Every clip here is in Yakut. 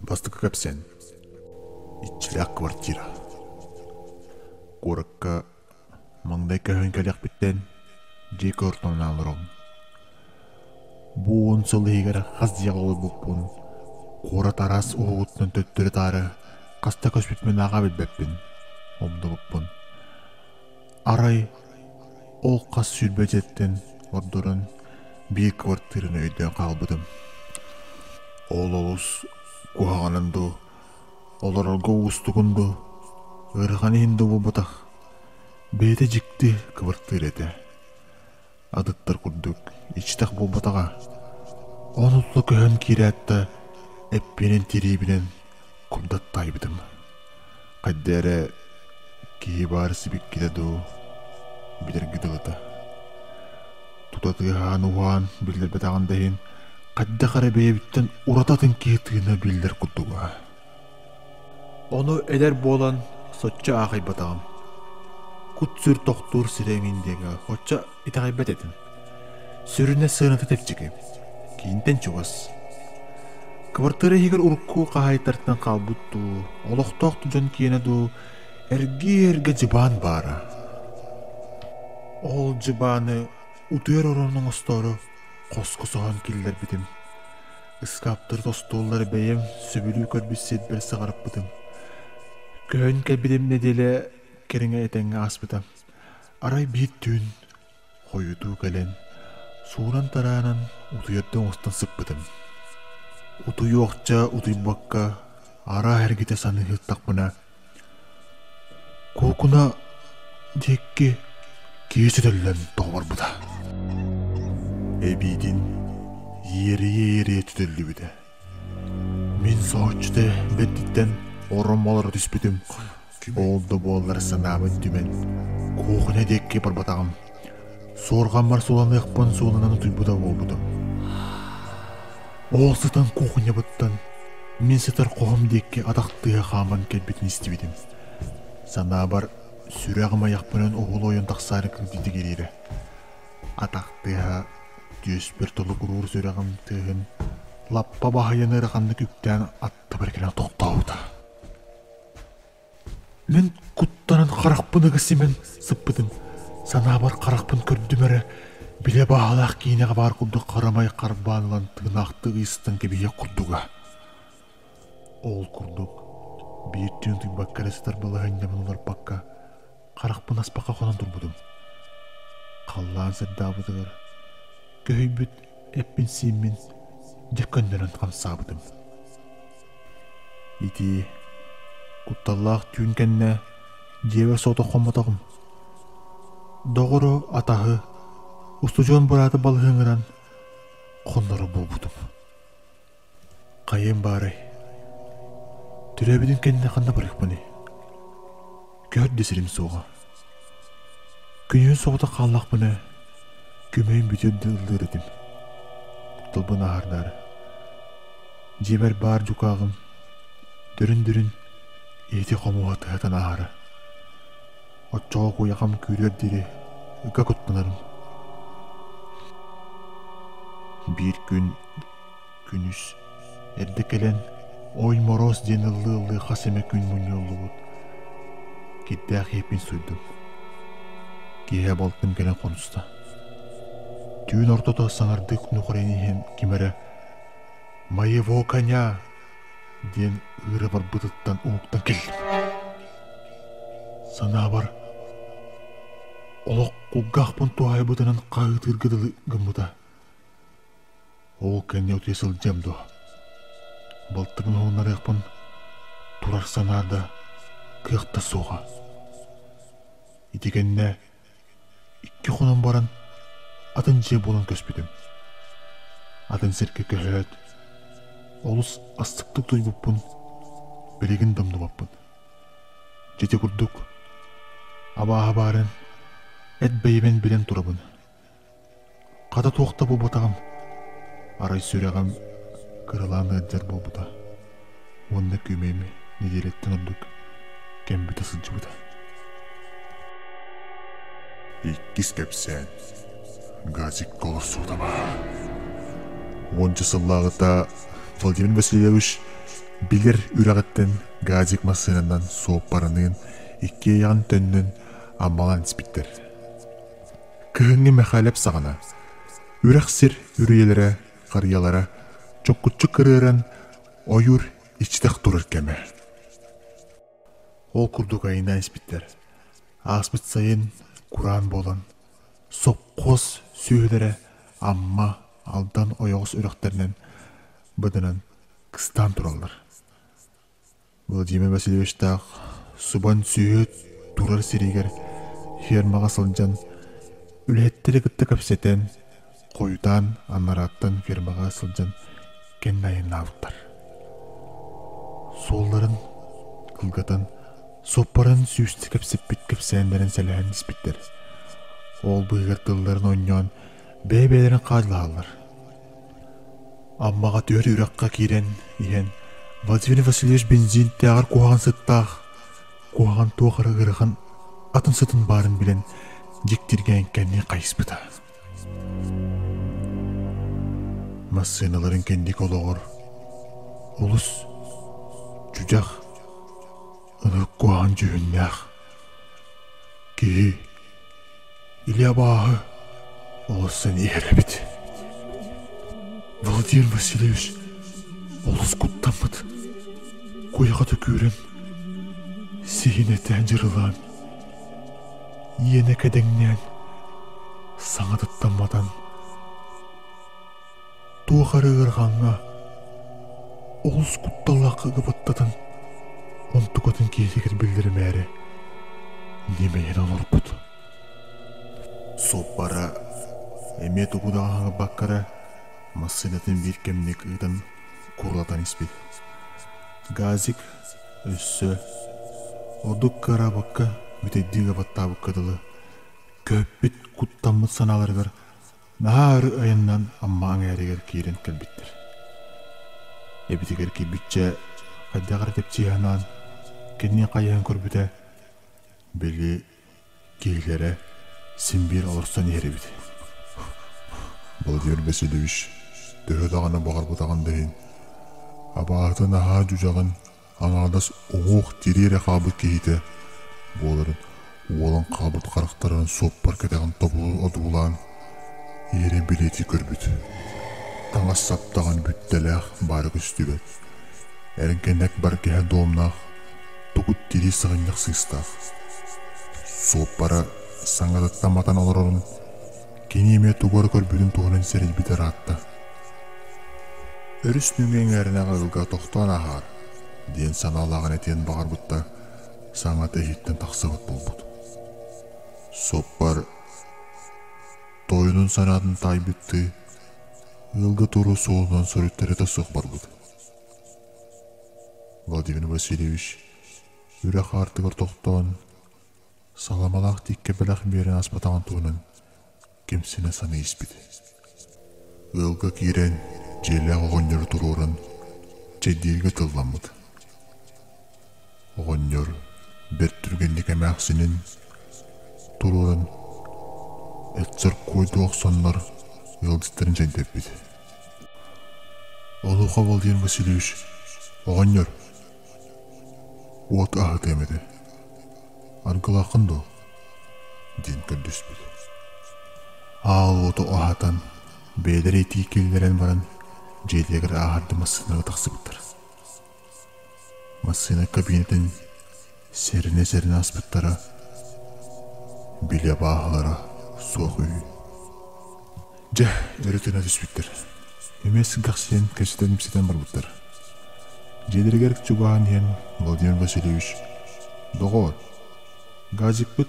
Бастакы кэпсээн. Иччилээх квартира. Куоракка маҥнай көһөн кэлиэхпиттэн дьиэ кортонун олоробун. Бу 10 сыл иһигэр хас дьиэҕэ олорбуппун, куорат араас уһугуттан төттөрү-таары хаста көспүппүн ааҕа билбэппин, умнубуппун. Арай ол хас 20 дьиэттэн ордорон биир квартираны өйдөөн хаалбытым. Ол олус куһаҕанын дуу, олорорго уустугун дуу, ыарахан иһин дуу буолбатах, бэйэтэ дьикти кыбартыыра этэ. Атыттар курдук иччитэх буолбатаҕа. Ону тута көһөн киирээт да, эппинэн тириибинэн курдат таайбытым. Хайда эрэ киһи баар сибиккитэ дуу, билэргэ дылыта. Тута тыаһаан-уһаан биллэрбэтэҕин да иһин, хайдах эрэ бэйэбиттэн ураты атын киһи тыына биллэр курдуга. Ону эдэр буолан соччо аахайбатаҕым. Кут-сүр тохтуур сирэ эҥин диэҥҥэ оччо итэҕэйбэт этим. Сүрүнэ сыаната чэпчэки, киинтэн чугас. Кыбартыыра иһигэр урукку хаһаайыттартан хаалбыт дуу, олохтоох дьон киэнэ дуу, эргиэ-эргэ дьыбаан баара. Ол дьыбааны утуйар орон оҥостоору хоско соһон киллэрбитим. Ыскааптары остуоллары бэйэм сөбүлүү көрбүт сирбэр саҕарыппытым. Көһөн кэлбитим нэдиэлэ кэриҥэ этэҥҥэ ааспыта. Арай биир түүн хойутуу кэлэн, суунан-тараанан утуйарда оҥостон сыппытым. Утуйуохча утуйбакка араа эргитэ саныы сыттахпына, куукуна диэки киһи сөтөллөн тоҕо барбыта. Эбиитин иэрийэ-иэрийэ түтөллүбүтэ. Мин соһуччута бэрдиттэн орон олоро түспүтүм. Ол да буоллар санаабын түмэн, куукуна диэки барбатаҕым. Суорҕаммар суланыахпын сууланан утуйбута буолбутум. Ол сытан кухнябыттан мин сытар хоһум диэки атах тыаһа хааман кэлбитин истибитим. Санаабар сүрэҕим айахпынан уһул ойон тахсаары кырдьытыгириирэ. Атах тыаһа түөспэр толугуруур сүрэҕим тыаһын лаппа баһыйан ыараханнык үктээн аттыбар кэлэн тохтообута. Мин куттанан харахпын ыга симэн сыппытым. Санаабар харахпын көрдүм эрэ, билэ баалаах киинэҕэ баар курдук харамай харбаан ылан тыынаахтыы ыйыстан кэбиһиэх курдуга. Ол курдук биир түүн утуйбакка эрэ сытар балаһыанньабын уларпакка, харахпын аспакка хонон турбутум. Халлаан сырдаабытыгар көһүйбүт эппин-сииммин дьэ көннөрөн хамсаабытым. Ити кутталлаах түүн кэннэ дьиэбэр соҕотох хоммотоҕум. Доҕору, атаһы, устудьуон бырааты балыһыҥыран хонноро буолбутум. Хайыам баарай, төрөөбүтүн кэннэ ханна барыахпыный? Көһөр да сирим суоҕа. Күнүһүн соҕотох хааллахпына, күмэйим бүтүөр да ыллыыр этим. Кутталбын ааһардаары. Дьиэбэр баар дьукааҕым дөрүн-дөрүн иһити-хомуоһа тыһатан ааһара. Оччоҕо куйахам күүрүөр диэри ыга куттанарым. Биир күн күнүс эрдэ кэлэн «Ой Мороз» диэн ыллыы-ыллыы хас эмэ күн мунньуллубут кирдээх иэппин суйдум. Киэһэ балтым кэлэн хонуста. Түүн ортото саҥардыы нухарыйан иһэн ким эрэ «Моего коня!» диэн ыыра барбытыттан уһуктан кэллим. Санаабар, олох кулгаахпын туһаайбытынан хаһыытыырга дылы гыммыта. Ол кэннэ утуйа сылдьыам дуо? Балтыбын уһуннарыахпын турар санаа да, кыах да суоҕа. Ити кэннэ икки хонон баран атын дьиэ буолан көспүтүм. Атын сиргэ көһөөт, олус астыктык утуйбуппун билигин да умнубаппын. Дьити курдук, абааһы баарын эт бэйэбин билэн турабын. Хата туох да буолбатаҕым, арай сүрэҕим кыралаан ыалдьар буолбута уонна күөмэйим нэдиэлэттэн ордук кэм бүтэ сылдьыбыта. Иккис кэпсээн Газикка олорсубута баар. Уонча сыллааҕыта Владимир Васильевич Билэр үрэҕиттэн газик массыынанан суоппарыныын иккиэйэҕин төннөн Аммалаан испиттэр. Кыһыҥҥы Мэхээлэп саҕана үрэх сир үрүйэлэрэ, харыйалара чоккуччу кырыаран ойуур иччитэх турар кэмэ. Ол курдук айаннаан испиттэр. Ааспыт сайын кураан буолан, сопхуос сүөһүлэрэ Амма, Алдан ойоҕос үрэхтэринэн быданан кыстаан тураллар. Владимир Васильевичтаах субан сүөһү турар сиригэр фермаҕа сылдьан үлэһиттэри кытта кэпсэтэн, хойутаан анарааттан фермаҕа сылдьан кэннэ айаннаабыттар. Суолларын кылгатан, суоппарын сүүстэ кэпсэппит кэпсээннэрин сэлэһэн испиттэр. Ол быыһыгар тылларын оонньоон бэйэ-бэйэлэрин хаадьылаһаллар. Аммаҕа түһэр үрэххэ киирэн иһэн Владимир Васильевич бензинтээҕэр куһаҕан сыттаах, куһаҕан туох эрэ ыарахан атын сытын баарын билэн дьиктиргээн кэннин хайыспыта. Массыыналарын кэнники олоҕор олус дьүдьэх, ынырык куһаҕан дьүһүннээх киһи Или абааһы олус иһэр эбит. Владимир Васильевич олус куттаммыт. Куйаҕа төкүүрэн, сиһин этээн дьырылаан, иэнэ кэдэҥнээн, саҥатыттан матан, туох эрэ ыарахаҥҥа олус кутталлаахха баттатан, онтукатын киһитигэр биллэримээри ньимийэн олорбут. Суоппара эмиэ тугу даҕаны хаҥырбакка эрэ массыынатын биир кэмник ыытан курулатан испит. Газик өссө ордук кыараабакка бүтэйдии баттаабыкка дылы көһүппүт куттаммыт санааларыгар наһаа өр айаннаан Амма аҥаарыгар киирэн кэлбиттэр. Эбитигэр киирбиччэ хайдах эрэ тэпсии санаан кэннин хайыһан көрбүтэ, били киһилэрэ син биир олорсон иһэр эбит. Владимир Васильевич төһө даҕаны баҕарбатаҕын да иһин, абааһытын аһаа дьүдьэҕин аҥаардас уҥуох тирии эрэ хаалбыт киһитэ буоларын уолан хаалбыт харахтарын суоппар кэтэҕин тобулу одуулаан иһэрин бэлиэтии көрбүт. Таҥас саптаҕын бүттэлээх баара көстүбэт. Эргэнэк баргиһа дуомнаах, тугут тирии саҕынньах сыыстаах. Суоппара саҥатыттан матан олорорун кини эмиэ тугу эрэ көрбүтүн туһунан сэрэйбитэ ыраатта. Өрүс нөҥүө эҥээринээҕи ыалга тохтоон ааһаар диэн санаалааҕын этиэн баҕарбыт да, саҥата иһиттэн тахсыбат буолбут. Суоппар тойонун санаатын таайбыттыы ыалга туруо суолунан суруйтарыыта суох барбыт. Владимир Васильевич үрэх аартыгар тохтоон, саламалаах тииккэ бэлэх биэрэн аспатаҕын туһунан кимсинэ саныы испит. Ыалга киирэн дьиэлээх оҕонньору туруоран чэйдииргэ тылламмыт. Оҕонньор бэрт түргэнник эмээхсинин туруоран эт-соркуойдуу охсоннор ыалдьыттарын чэйдэппит. Онуоха Владимир Васильевич «Оҕонньор, уот аһатыам этэ, аргылааххын дуо?» диэн көрдөспүт. Аал уоту аһатан, бэйэлэрэ итии киллэрэн баран дьиэтигэр ааһарды массыынаҕа тахсыбыттар. Массыына кабинатын сэрэнэ-сэрэнэ аспыттара, били абааһылара суох үһү. Дьэ, өрө тыына түспүттэр. Эмиэ сыҥкахсыйан кэпсэтэн-ипсэтэн барбыттар. Дьиэлэригэр чугаһаан иһэн Владимир Васильевич: «Доҕоор, газикпыт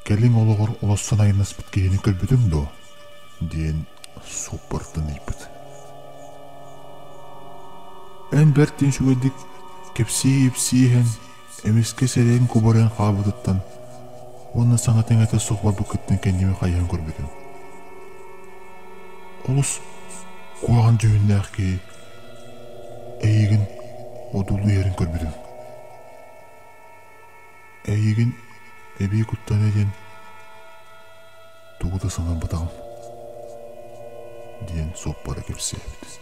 кэлиҥ олоҕор олоссон айаннаспыт киһини көрбүтүҥ дуо?» диэн суоппартан ыйбыт. Эн бэрт үчүгэйдик кэпсии-ипсии иһэн, эмискэ сэрэйэн кубарыйан хаалбытыттан уонна саҥата-иҥэтэ суох барбыккыттан кэннибин хайыһан көрбүтүм. Олус куһаҕан дьүһүннээх киһи эйигин одуулуу иһэрин көрбүтүм. Эйигин эбии куттана диэн тугу да саҥарбатаҕым, диэн суоппара кэпсээбит.